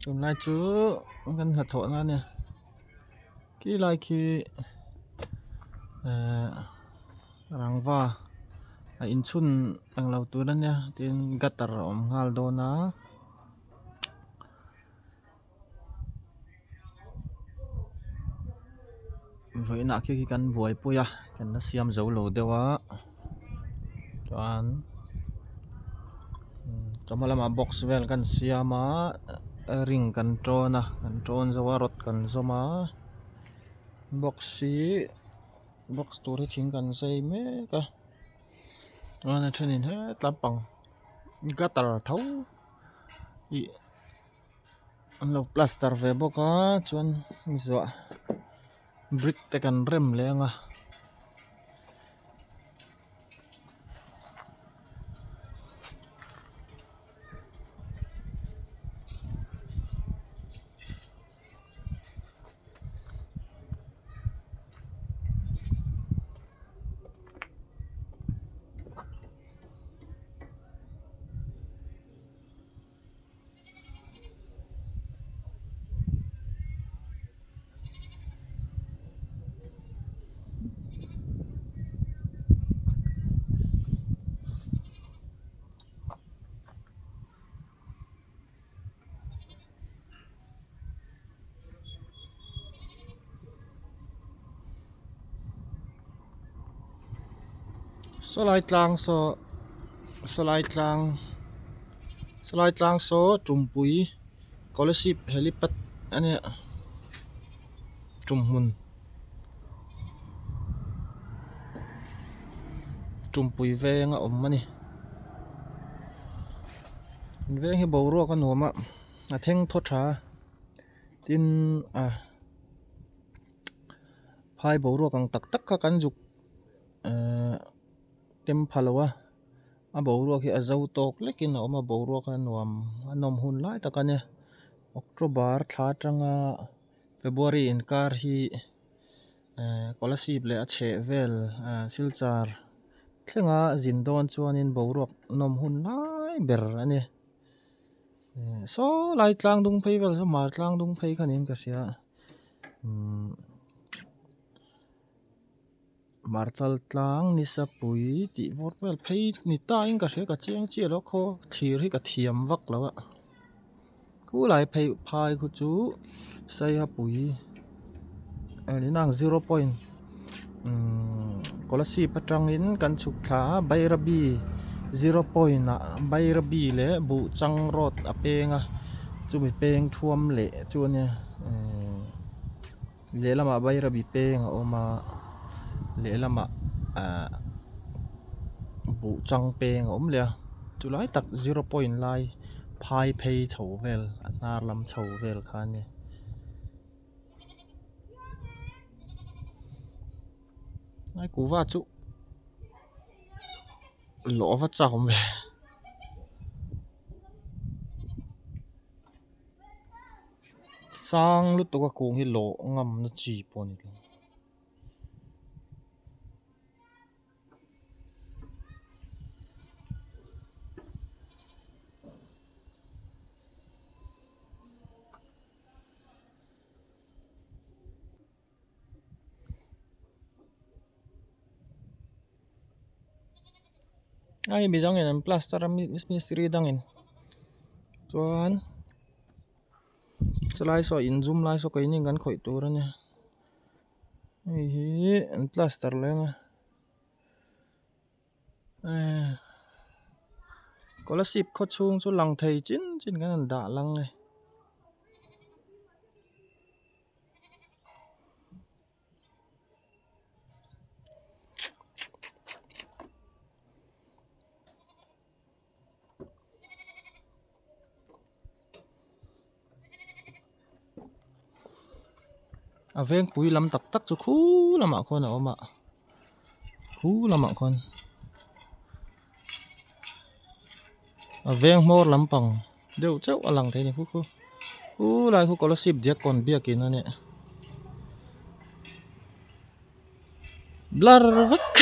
Tunlai chu kan hnathawh na ania khi lai khi ehh rangva a inchhun englo tur ania tin gutter a awm nghal dawn a. Vawiinah khi khi kan buaipui a kan la siam zo lo deuh a chuan chawhma lamah box vel kan siam a ring kan tawn a kan tawn zo a rod kan zawm a box hi box tur hi thing kan zai mek a chuan a thenin hetlam pang gutter tho ih. An lo plaster ve bawk a chuan zuah brick te kan rem leh ang a. Sawlai tlang saw sawlai tlang sawlai tlang saw tumpui scholarship helipad a nia tumhmun tumpui veng a awm a ni veng hi boruak a nuam a a theng thaw tha tin a phai boruak ang tak tak kha kan zuk ehh tem pha lo a a boruak hi a zo tawk lekin a awm a boruak a nuam a nawm hun lai tak a nia October thla atanga February inkar hi ehh Kolasib leh a chheh vel ehh Silchar thlenga zin dawn chuanin boruak nawm hun lai ber a ni ehh saw lai tlang dung phei vel saw hmar tlang dung phei kha niin ka hria umm. Marchal tlang nisa pui tih vawr vel phei ni ta in ka hria ka chiang chiah lo khaw thlir hi ka thiam vak lo a khulai phei phai khu chu saiha pui a ni nang zero point umm kolasib atangin kan chhuk thla a bairabi zero point ah bairabi leh buhchang road a peng a chumi peng thuam leh chu a nia umm. Lehlamah Bairabi peng a awm a lehlamah ahh buhchang peng a awm leh a chulai tak zero point lai phai phei chho vel a hnar lam chho vel kha a ni. Lai kuhva chu lawh a va chak awm ve. Sang lutuk a kung hi lawh ngam na chi pawh a ni lo. Hei midangin an plaster a mistiri dangin chuan chulai saw in zum lai saw keini kan khawih tur a nia hei hi an plaster leh ang a ehh kolasib khaw chhung chu lang thei chin chin kan han dah lang e. A vengpui lam tak tak chu khu lamah khuan a awm a khu lamah khuan a veng hmawr lampang deuh chauh a lang thei a ni khu khu khu lai khu kolasib diakkawn biakin a nia blur vek.